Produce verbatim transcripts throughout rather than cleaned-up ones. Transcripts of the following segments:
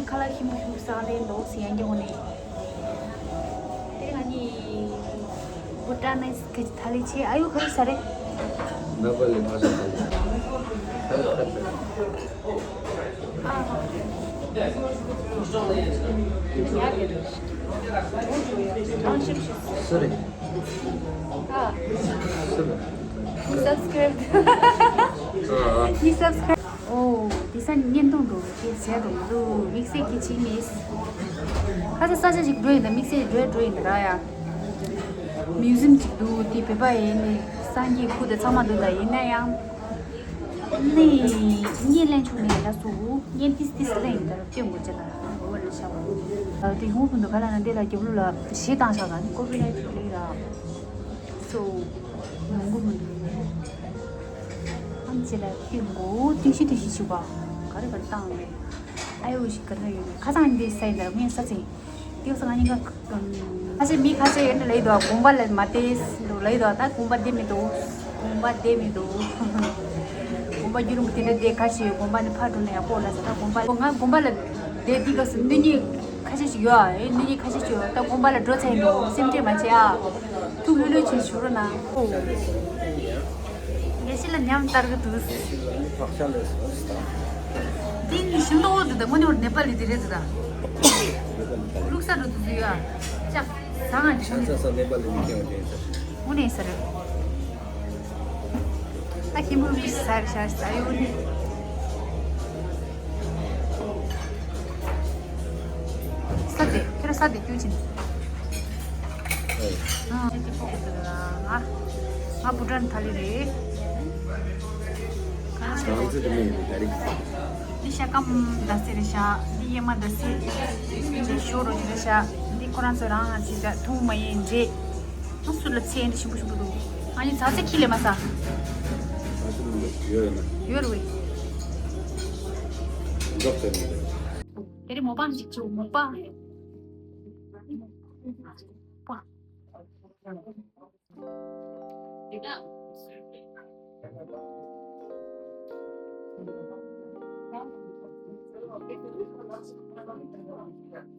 ཁ་ལག་ཞིམ་པོ་ཞིག་ཟ་ལེ་འདུག་ཟེར་ཡང་སྐྱོ་ནས། དེ་ང་གཉིས་བུ་ཏྲ་ནས་གི་ཐ་ལི་ཆེ་ཨ་ཡོ་ག་རེ་ཟ་རེད། ནེ་པ་ལི་ཕ་ས་ཐ་ལི། ཨ། ཡ་གི་རེད། ཨང་ཞིབ་ཞིབ། སུ་རེད། ཨ། སུ་རེད། He subscribed. ཨ་ཨ། He subscribed. ཨོ། དེ་ས་བརྙན་ཐུང་འདུག་དེ་བྱས་འདུག་འདུག་དམིགས་བསལ་གྱི་ཅིག་མེད། ཁ་ས་ས་ཆ་ཞིག་འགྲོ་ཡིན་ད་དམིགས་བསལ་འགྲོ་འགྲོ་ཡིན་ད་ར་ཡ། མིའུ་ཟིམ་ཅིག་འདུག་དེ་བོད་པ་ཡིན་ནི་སངས་རྒྱས་སྐུ་དེ་ཚང་མ་འདུག་ད་ཡིན་ན་ཡང་། ནི་བརྙན་ལེན་ཆོག་ནི་ཡ་ད་སུ་བརྙན་ཏིས་ཏིས་ལེན་ད་སྟོན་དགོས་ཅེ་ད་འོ་ལ་ཤ་བ། དེ་ཡོང་བུ་འདུག་ག་ལ་ན་འདི་ལ་རྒྱབ་ལུ་ལ་ཞེ་བཏང་ཤག་ད་ནི་ཀོ་པི་རའེ་ཊི་ལི་ར། སོ། ཡོང་གི་མི་འདུག་ཨམ་ཆི་ལ་ཏི་མགོ་ཏི་ཤི་ཏི་ཤི་ཞུ་བ། ག་རེ་ག་རེ་བཏང་རེད། ཨ་ཡོ་ཞིག་ག་རེ་ཡོད་ཁ་སང་འདི་ས་ཡིན་ད་ངས་ས་ཚིང་། ཏི་ས་ང་ཉིན་ག་ཁ་ཆེ་མི་ཁ་ཆེ་ཡོད་ན་ལེ་དོ་དགོན་པ་ལ་མ་ཏེ་འདུག་ལེ་དོ་ད་དགོན་པ་དེ་མི་འདུག་དགོན་པ་དེ་མི་འདུག་དགོན་པ་རྒྱུ་རུ་མི་དེ་འདྲ་དེ་ཁ་ཆེ་ཡོད་དགོན་པ་ནི་ཕ་འགྲོ་ན་ཡག་པོ་ལ་ས་ད་དགོན་པ་ང་དགོན་པ་ལ་དེ་དི་ག་སུ་འདི་ཉིད། ཁ་ཤས་ཤིག་ཡོད་ཨ། ཨེ་འདི་གཉིས་ཁ་ཤས་ཤིག་ཡོད་ད་དགོན་པ་ལ་འགྲོ་ཚར་ཡིན་འགྲོ་སེམས་ཁྲལ་མ་བྱེད་ཨ། ཐུགས་ལྷོད་ལྷོད་བྱས་བཞུགས་རོགས་གནང་། ཨོ། དགེ་བཤེས་ལ་ཉམས་དར་གི་འདུག་འདི་ནི་ཞིམ་མདོག་འོ་དེ་ད་དངོས་གནས་ནེ་པ་ལི་དེ་རེད་ད། ལུག་ས་འགྲོ་དུ་འདུག་ཨ། ཅག་ཟ་ང་འདི་ཤ་ཚ་ས་ནེ་པ་ལི་མི་ཁྱེད་ཀྱི་ས་རེད། དངོས་གནས་ས་རེད། ད་ཁྱིམ་པོ་མི་ཟ་རེ་ཤ་ཟ་ཡོད་ནི། ས་དེ་ཁྱེད་རང་ས་དེ་སྐྱུར་ཕྱིན། ཨ་ཅེ་ཅེ་ཕོག་གི་འདུག་ང་ང་བུ་ཏྲ་ཐ་ལི་རེད། གང་ཚེ་དེ་མི་ཡིན་ད་རིག་འདི་ཤ་སྐམ་ཟླ་ཟེར་རེད་ཤ། འདི་ཡེ་མ་ཟླ་ཟེར། འདི་ཞོ་རོ་ཅི་རེད་ཤ། འདི་ཁོ་རང་ཚོ་རང་ང་ཅི་ད་འཐུང་མ་ཡིན་འདྲེ། ང་སུ་ལ་ཚེ་འདི་ཞིམ་པོ་ཞིམ་པོ་འདུག་ང་ཡི་ཚ་ཚེ་ཁྱི་ལས་མ་ཟ། ཡོད་ཡོད་ན། ཡོད་རེད་བས། འཇོག་ཟེར་ནས། དེ་རིང་མོ་པང་ཞིག་བྱུང་མོ་པང་།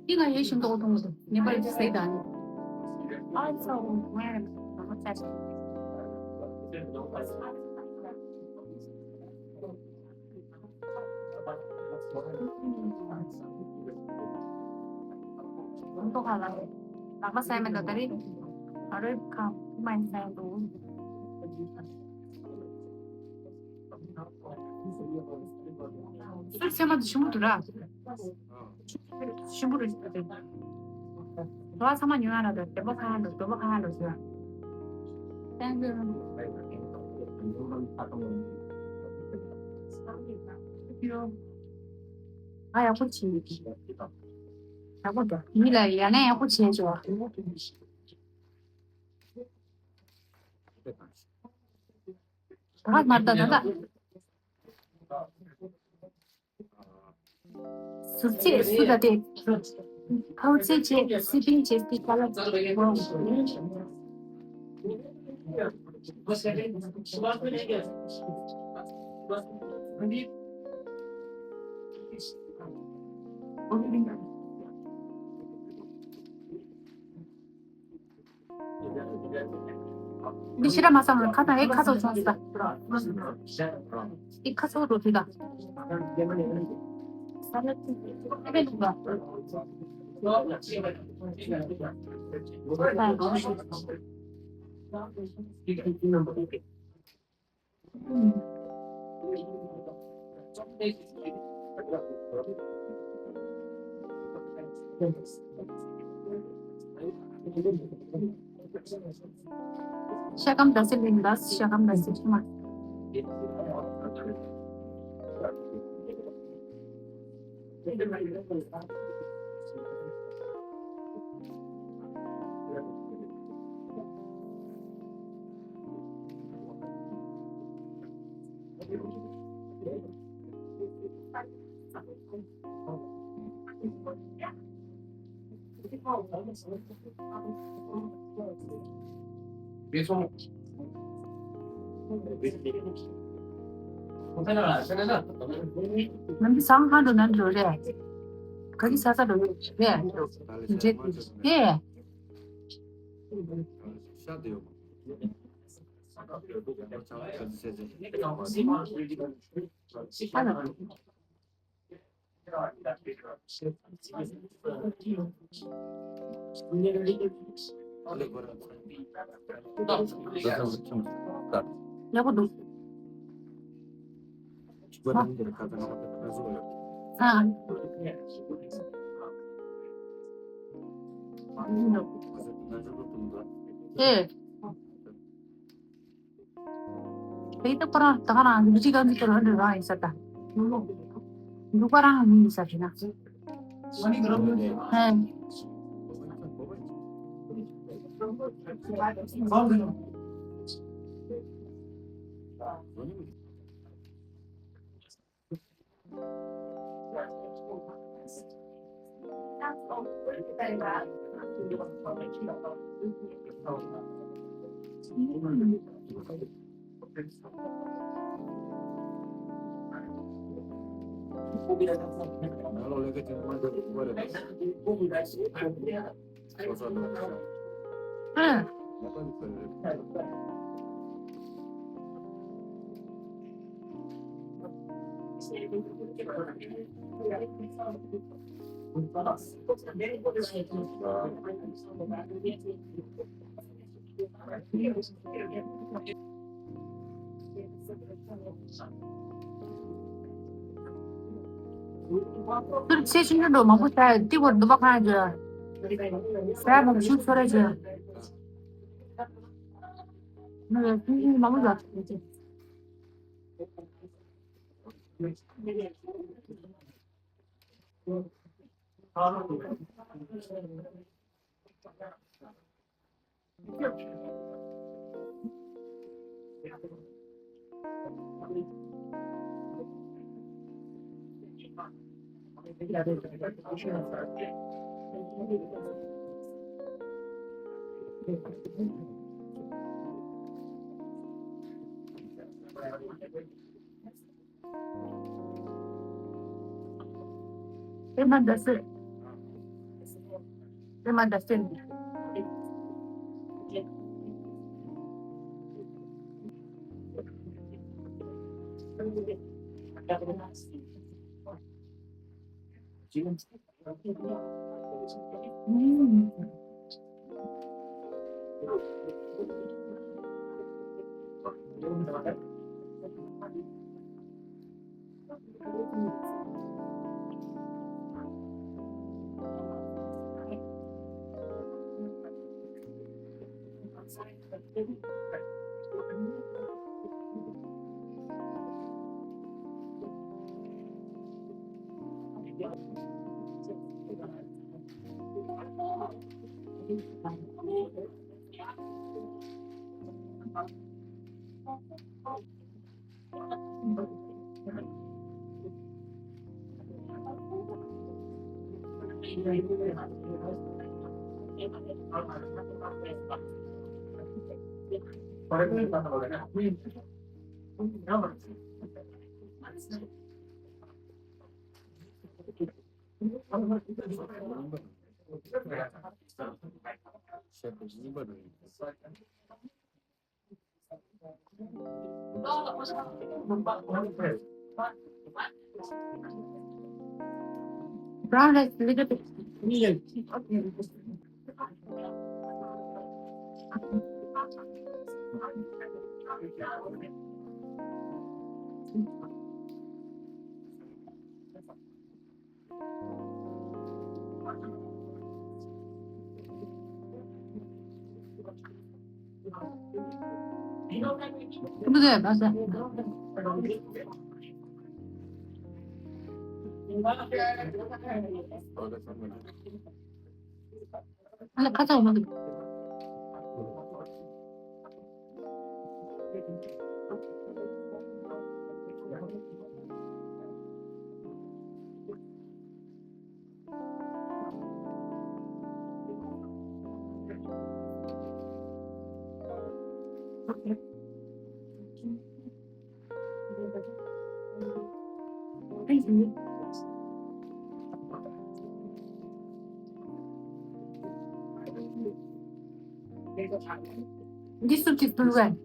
འདི་ང་ཡེ་ཤིང་ཏོག་ཏོང་ཏོ་ནེ་པ་ལི་ཟེར་དང་། ཨ་ཚ་འོ་ངས་ང་ཚ། ཏོག་ཧ་ལ། ལག་པ་སེ་མེད་ད་ད་རེད། ཨ་རོད་ཁ་མ་ཡིན་སེ་འདུག་སུར་སེ་མ་དུ་ཞིམ་པོ་འདུག་ར། ཞིམ་པོ་རེད་ཞིམ་པོ་རེད། རོ་ཚང་མ་ཉོ་ཡ་ལ་དོ་དེ་པོ་ཁ་ཡ་འགྲོ་དེ་པོ་ཁ་ཡ་འགྲོ་ཟེར། Thank you. ང་ཡག་པོ་བྱེད། ཡག་པོ་འདུག་མི་ལ་ཡ་ན་ཡག་པོ་བྱེད་ཆོག་ད་མར་ད་ད་ད། ཟུར་ཚད་སུ་ད་དེ། ཁའུ་ཚད་བྱས་སི་པིང་བྱས་སི་ཁ་ལ། འདི་ཕྱི་ར་མ་བསམ་རུང་ཁ་དང་ཨེ་ཁ་ཚོ་བྱུང་ཟེར། འདི་ཁ་ཚོ་འགྲོ་དུས་ད། ཤ་སྐམ་ཟླ་ཟེར་ལིང་ཟླ་ཤ་སྐམ་ཟླ་ཟེར་ཤ་མ། ནམ་གྱི་སང་ཁ་འགྲོ་ནམ་འགྲོ་རེད། ག་གི་ས་ས་འགྲོ་ཡོད་རེད་འདུག་འདྲེ་དེ། ཡག་པོ་འདུག་ཨ། ཨེ། དེ་ད་ཁོ་རང་ད་ག་རང་ལུག་ཅིག་ག་ཚོད་ལ་འདྲ་རང་ཡིན་ས་ད། ལུག་པ་རང་ཡིན་ས་དེ་ན། ཧེ། ཚེ་ཆུང་ཆུང་འགྲོ་མང་པོ་ཤ་ཏི་བར་འདུག་པ་ཁང་རྒྱུ། ཤ་མང་ཤུགས་ཚོར་རེ་རྒྱུ། མང་པོ་ཤ། Payment that's it. Payment that's it. Brown rice little bit. འདི་སུ་གཅིག་ཕུལ་བས།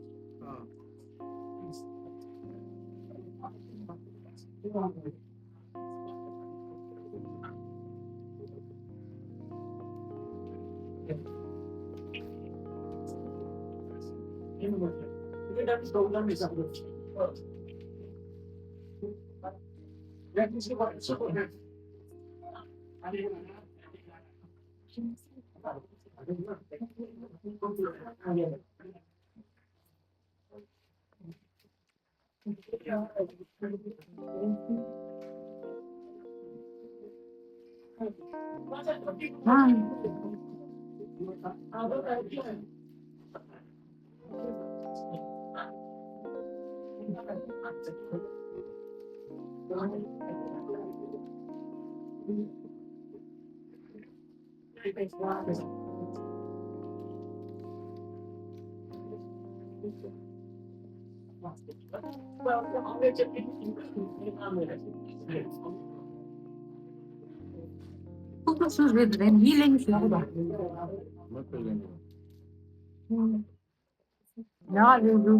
ཁུག་ཐུག་སུ་རེད་རེད་མི་ལེན་ཞུ་གི་ར། ང་ལུ་ལུ།